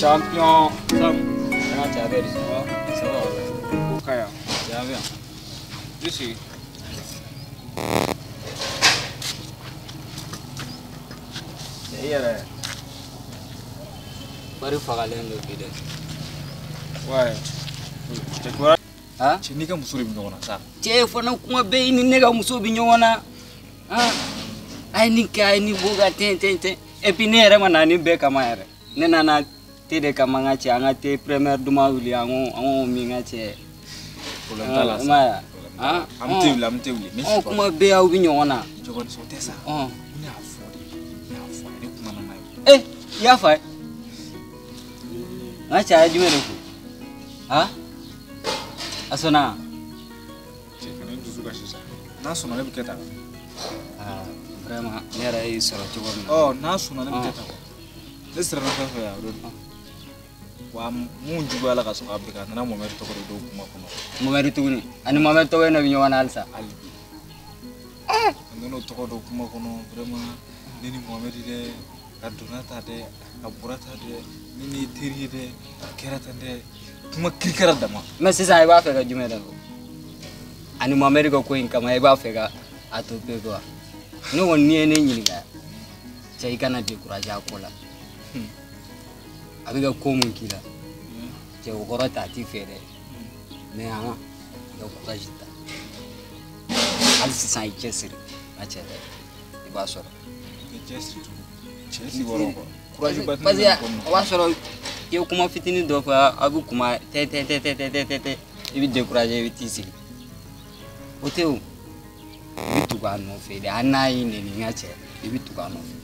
Champion Sam. Ça va? Ça va. Okaya. Ça va bien. Je suis. Yɛrɛ bari fagalen don bi dɛ. Ouais. Cɛ kibaruya. Han? Cɛ n'i ka muso de bɛ ɲɔgɔn na sa. Cɛ fana kuma bɛɛ i ni ne ka muso bɛ ɲɔgɔn na. Han? A ye nin kɛ, a ye nin bɔ ka ten ten ten. Et puis ne yɛrɛ ma na nin bɛɛ kama yɛrɛ. Ne nana te de kama n ka cɛ, an ka te première duman wuli an k'o min n ka cɛ. Problème t'a la sa. Han? An bɛ te wuli, an bɛ te wuli. Ɔ kuma bɛɛ aw bɛ ɲɔgɔn na. Jɔgɔn o tɛ sa. Ɔn. Ne y'a fɔ de. Ne y'a fɔ ne kumana n'a ye. Eh, i y'a fɔ a ye? N ka cɛ a ye jumɛn de fɔ? Han? A sɔnna? Cɛ kana n dusu kasi sa. N'a sɔnna ne bɛ kɛ tan. Aa vraiment ne yɛrɛ y'i sɔrɔ cogo min na. Ɔ n'a sɔnna ne bɛ kɛ tan. Ne siranna fɛn fɛn ɲɛ o de don. Wa mun juguyala ka sɔrɔ a bɛ a nana Mohamed tɔgɔ de don kuma kɔnɔ. Mohamed tuguni? Ani Mohamed tɔgɔ in de bɛ ɲɔgɔn na halisa? Hali bi. A nana o tɔgɔ don kuma kɔnɔ vraiment ne ni Mohamed dɛ a donna ta dɛ a bɔra ta dɛ ne ni teri ye dɛ a kɛra tan dɛ kuma kirikara dama. Mais sisan i b'a fɛ ka jumɛn de fɔ? Ani Mohamed ka ko in kama i b'a fɛ ka a to pewu wa? Ne kɔni n'i ye ne ɲininka cɛ i kana décourager a ko la. A bɛ ka ko mun k'i la cɛ o kɔrɔ tɛ a t'i fɛ dɛ mais han i ka courage ta hali sisan i cɛsiri n ka cɛ dɛ i b'a sɔrɔ. I cɛsiri tugun cɛsiri wɔrɔ quoi courage ba tɛ parce que o b'a sɔrɔ i ye kuma fitinin dɔ fɔ a bɛ kuma tɛ tɛ tɛ tɛ tɛ tɛ tɛ i bɛ décourager i bɛ t'i sigi o tɛ o i bɛ tugu a nɔfɛ de hali n'a y'i nɛni n ka cɛ i bɛ tugu a nɔfɛ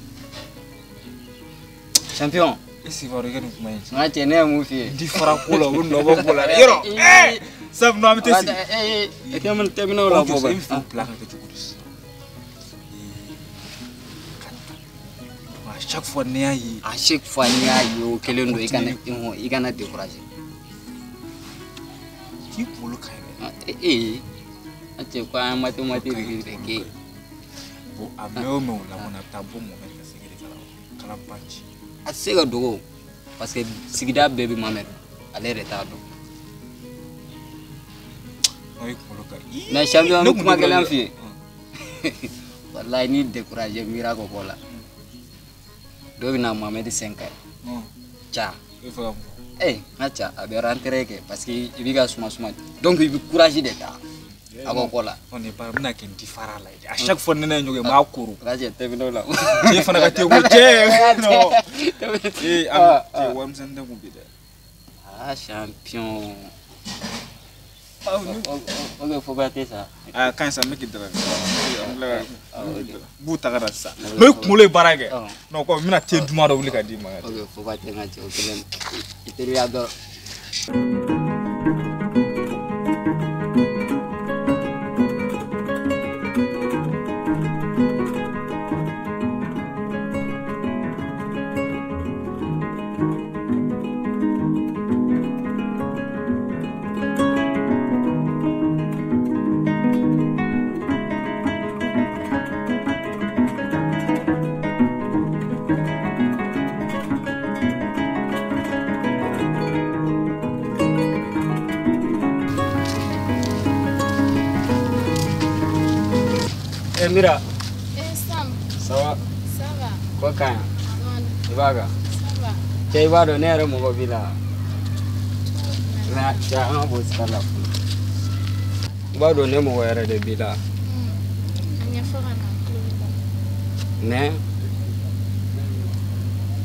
champion. E si b'a dɔn i ka nin kuma in. N ka cɛ ne ye mun f'i ye. Di fara ko la o bɛ nɔ bɔ ko la dɛ yɔrɔ ɛɛ sabu an bɛ te sigi. Ee tɛmɛnɛw la bɔ i bɛ fɛ bila ka kɛ cogo di sisan. Ka ta donc à chaque fois n'i y'a ye. À chaque fois n'i y'a ye o kelen don i kana décourager. K'i kunkolo ka ɲi dɛ. Ee an cɛ ko an ye mathématique de kɛ. Bon a mɛn o mɛn o lamɔna a bɛ taa bɔ Mohamed ka segin de kala ban ci. A tɛ se ka dogo parce que sigida bɛɛ bɛ Mohamed ale yɛrɛ t'a dɔn. Mais champion n bɛ kuma gɛlɛn f'i ye. Walayi n'i découragé miira ka bɔ la dɔ bɛ na Mohamed sen ka ye. Ca. Eh n ka ca a bɛ rentrée kɛ parce que i b'i ka suma suma donc i bɛ courage de ta. A bɔ kɔ la. On est pas bɛna kɛ n di fara la à chaque fois ni ne ye ɲɔgɔn ye n b'a koro. N ka cɛ tɛmɛn'o la. Cɛ fana ka te ko cɛ. Non. Ee a cɛ warimisɛnnin tɛ kun bi dɛ. Ah champion. Ok fo ba tɛ sa. Ah ka ɲi sa n bɛ k'i dɛmɛ. N b'u ta ka na sisan. N'o kunkolo ye baara kɛ. Non kɔ n bɛna te duman dɔ wuli ka d'i ma. Ok fo ba tɛ n ka cɛ o kelen i teriya dɔrɔn. Mira. Eh Sam. Ça va? Ça va. Ko ka ɲi? I b'a kan? Ça va. Cɛ i b'a dɔn ne yɛrɛ mɔgɔ b'i la. Mais cɛ an ka bɔ sira la fɔlɔ. I b'a dɔn ne mɔgɔ yɛrɛ de b'i la. A ɲɛfɔ ka na tulo b'i la. Mais n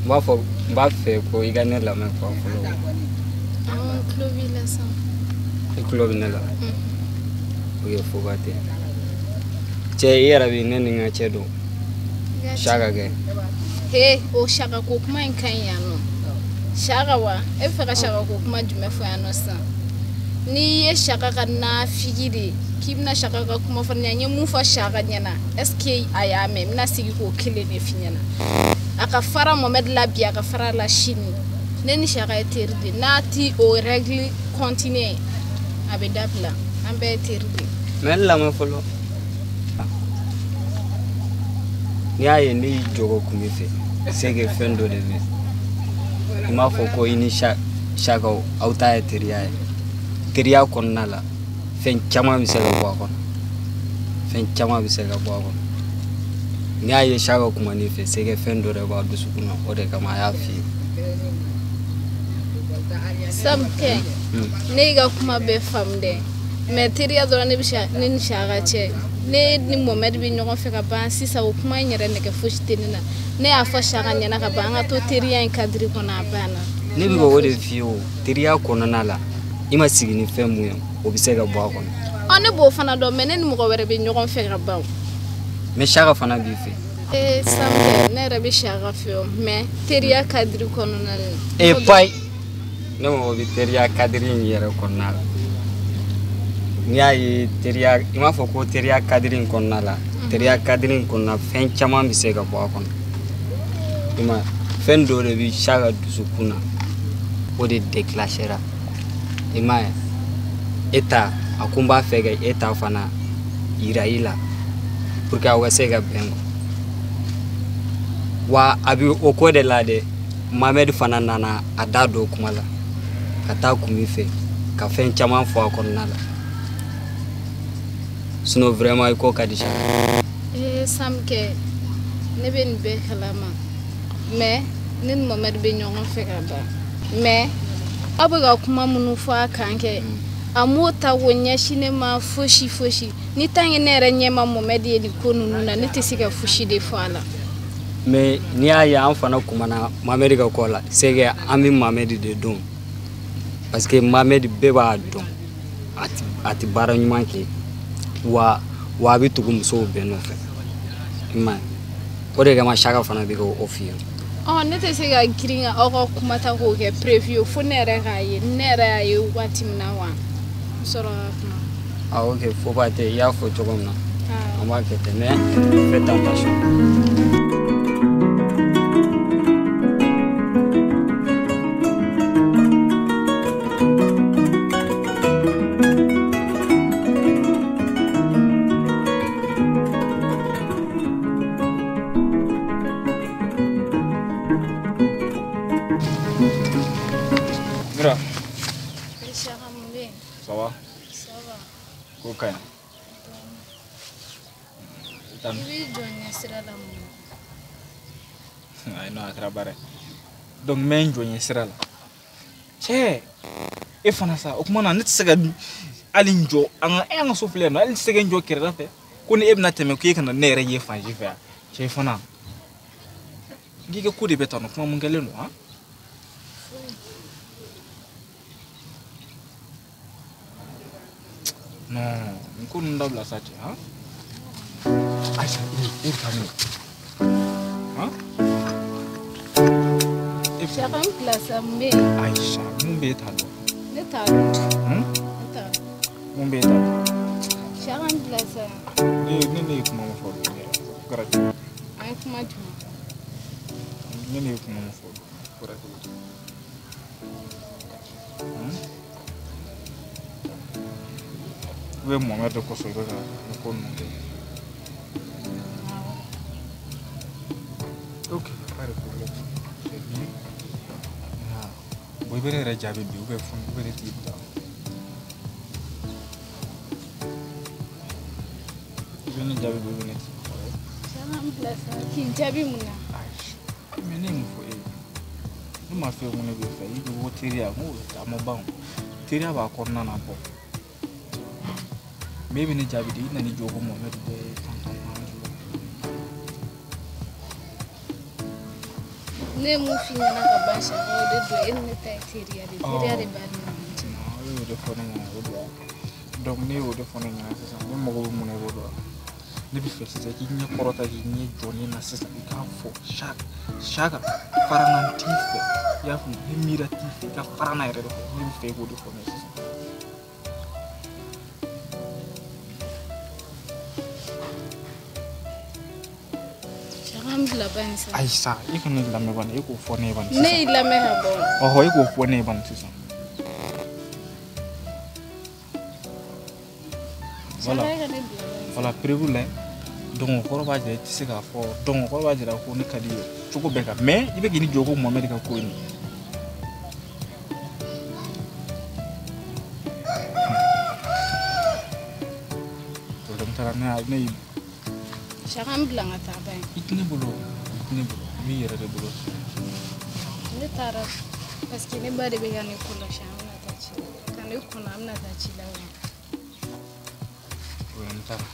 b'a fɔ n b'a fɛ ko i ka ne lamɛn quoi fɔlɔ. Awɔ, n tulo b'i la sisan. I tulo bɛ ne la. O ye foba tɛ. Cɛ i yɛrɛ bɛ ne ni n ka cɛ dɔn. Saka kɛ. He, o saka ko kuma in ka ɲi yan nɔ. Saka wa, e bɛ fɛ ka saka ko kuma jumɛn fɔ yan nɔ sisan? N'i ye saka ka nafigi de k'i bɛna saka ka kuma fɔ ne ɲɛna, n ye mun fɔ saka ɲɛna, est ce que a y'a mɛn? N bɛna segin k'o kelen de f'i ɲɛna. A ka fara Mohamed la bi, a ka fara la sini. Ne ni saka ye teri de, n'a ti o règle continuer, a bɛ dabila. An bɛɛ ye teri de. Mais n lamɛn fɔlɔ. N'i y'a ye ne y'i jɔgɔ kun b'i fɛ, c'est que fɛn dɔ de bɛ. I m'a fɔ ko i ni sakaw aw ta ye teriya ye. Teriya kɔnɔna la, fɛn caman bɛ se ka bɔ a kɔnɔ. Fɛn caman bɛ se ka bɔ a kɔnɔ. N'i y'a ye saka kuma n'i fɛ, c'est que fɛn dɔ de b'a dusukun na, o de kama a y'a f'i ye. Sam kɛ, ne y'i ka kuma bɛɛ faamu dɛ. Mais teriya dɔrɔn ne bɛ ne ni saka cɛ. Ne ni Mohamed bɛ ɲɔgɔn fɛ ka ban sisan, o kuma in yɛrɛ nɛgɛ fosi tɛ ne na. Ne y'a fɔ saka ɲɛna ka ban, an ka to teriya in cadre kɔnɔ, a banna. Ne bɛ k'o de f'i ye o, teriya kɔnɔna la, i ma sigi ni fɛn mun ye, o bɛ se ka bɔ a kɔnɔ. Ɔ, ne b'o fana dɔn, mais ne ni mɔgɔ wɛrɛ bɛ ɲɔgɔn fɛ ka ban. Mais saka fana b'i fɛ. Ee Sam kɛ, ne yɛrɛ bɛ saka fɛ o, mais teriya cadre kɔnɔna la. Ee payi, ne mago bɛ teriya cadre in yɛrɛ kɔnɔna la. N'i y'a ye teriya, i m'a fɔ ko teriya cadre in kɔnɔna la, teriya cadre in kɔnɔna fɛn caman bɛ se ka bɔ a kɔnɔ. I ma ye, fɛn dɔ de bɛ saka dusukun na, o de déclenchera. I m'a ye, e ta, a ko n b'a fɛ ka e ta fana yira i la pour que aw ka se ka bɛn quoi. Wa a bɛ o ko de la dɛ, Mohamed fana nana a da don kuma la, ka taa kun min fɛ, ka fɛn caman fɔ a kɔnɔna la. Sinon vraiment i ko ka di saka. Ee Sam kɛ, ne bɛ nin bɛɛ kalama, mais ne ni Mohamed bɛ ɲɔgɔn fɛ ka ban. Mais aw bɛ ka kuma minnu fɔ a kan kɛ, a m'o ta k'o ɲɛsin ne ma fosi fosi. Ni tant que ne yɛrɛ ɲɛ ma Mohamed ye nin ko ninnu na, ne tɛ se ka fosi de fɔ a la. Mais n'i y'a ye an fana kumana Mohamed ka ko la, c'est que an bɛ Mohamed de dɔn. Parce que Mohamed bɛɛ b'a dɔn, a ti baara ɲuman kɛ. Wa a bɛ tugu musow bɛɛ nɔfɛ. I m'a ye, o de kama saka fana bɛ k'o f'i ye. Ɔ, ne tɛ se ka girin ka aw ka kuma ta k'o kɛ preuve ye, fo ne yɛrɛ k'a ye. Ne yɛrɛ y'a ye waati min na wa, n sɔrɔ ka kuma. Ah ok, foba tɛ, i y'a fɔ cogo min na, an b'a kɛ ten, mais faites attention. Mira. Ça va? Ça va. Ko ka ɲi. I b'i jɔ ɲɛ sira la mun na? Ayi non, a kɛra baara ye. Donc n bɛ n jɔ ɲɛ sira la. Cɛ, e fana sa, o kuma na ne tɛ se ka hali n jɔ an ka so filɛ yan nɔ, hali n tɛ se ka n jɔ kɛrɛda fɛ. Ko ni e bɛna tɛmɛ k'e kana ne yɛrɛ ye fan si fɛ yan. Cɛ fana, n k'i ka ko de bɛ tan nɔ, kuma mun kɛlen don han? Non, nin ko ninnu dabila sa cɛ han? Ayisa, e bɛ taa min? Han? Saka n bila sa, mun bɛ yen? Ayisa, mun bɛ e t'a dɔn? Ne t'a dɔn. Ne t'a dɔn. Mun bɛ e t'a dɔn? Saka n bila sa. Ne ye kuma min fɔ o yɛrɛ, o kɛra cogo di? An ye kuma jumɛn? Ne ye kuma min fɔ o kɛra cogo di? I bɛ Mohamed de kosɔn i bɛ ka nin ko ninnu kɛ. Ok, pas de problème. C'est bien. Ah, bon, i bɛ ne yɛrɛ jaabi bi ou bien fɛn ou bien ne t'i bila. I bɛ ne jaabi bi ou bien ne t'i bila. Saka n bila sa, k'i jaabi mun na? Ayi, mais ne ye mun fɔ e ye? Ne m'a fɔ e ye ko ne bɛ fɛ, i ko teriya, n ko a ma ban o. Teriya b'a kɔnɔna na bɔ. Mais e bɛ ne jaabi de, i nana i jɔ ko Mohamed bɛ tan tan tan. Ne ye mun f'i ɲɛna ka ban Saka, o de don. E ni ne ta ye teriya de ye. Teriya de b'a ni ɲɔgɔn cɛ. E y'o de fɔ ne ɲɛna, o don. Donc ne y'o de fɔ ne ɲɛna sisan, ne mago bɛ mun na i b'o dɔn. Ne bɛ fɛ sisan k'i ɲɛ kɔrɔta k'i ɲɛ jɔ ne na sisan i k'a fɔ Saka fara n t'i fɛ, i y'a faamu, ne miira t'i fɛ, i ka fara n na yɛrɛ de fɔ, ne bɛ fɛ i k'o de fɔ ne ye sisan. Saka, n bila ban sisan. Ayi sa, e kana ne lamɛn bani, e k'o fɔ ne ye bani sisan. Ne y'i lamɛn ka bɔ. Ɔhɔ, e k'o fɔ ne ye bani sisan. Voilà. Voilà, preuve la. Donc o kɔrɔ b'a jira i tɛ se k'a fɔ, donc o kɔrɔ b'a jira ko ne ka di ye cogo bɛɛ kan, mais i bɛ k'i ni jɔ ko Mohamed ka ko in. Problème t'a la, ne y'i. Saka, n bila n ka taa ban. I tɛ ne bolo, i tɛ ne bolo, n b'i yɛrɛ de bolo. Ne taara parce que ne ba de bɛ ka ne kɔlɔsi, an bɛna taa ci la. Ka ne kɔnɔ, an bɛna taa ci la wa. Problème t'a la.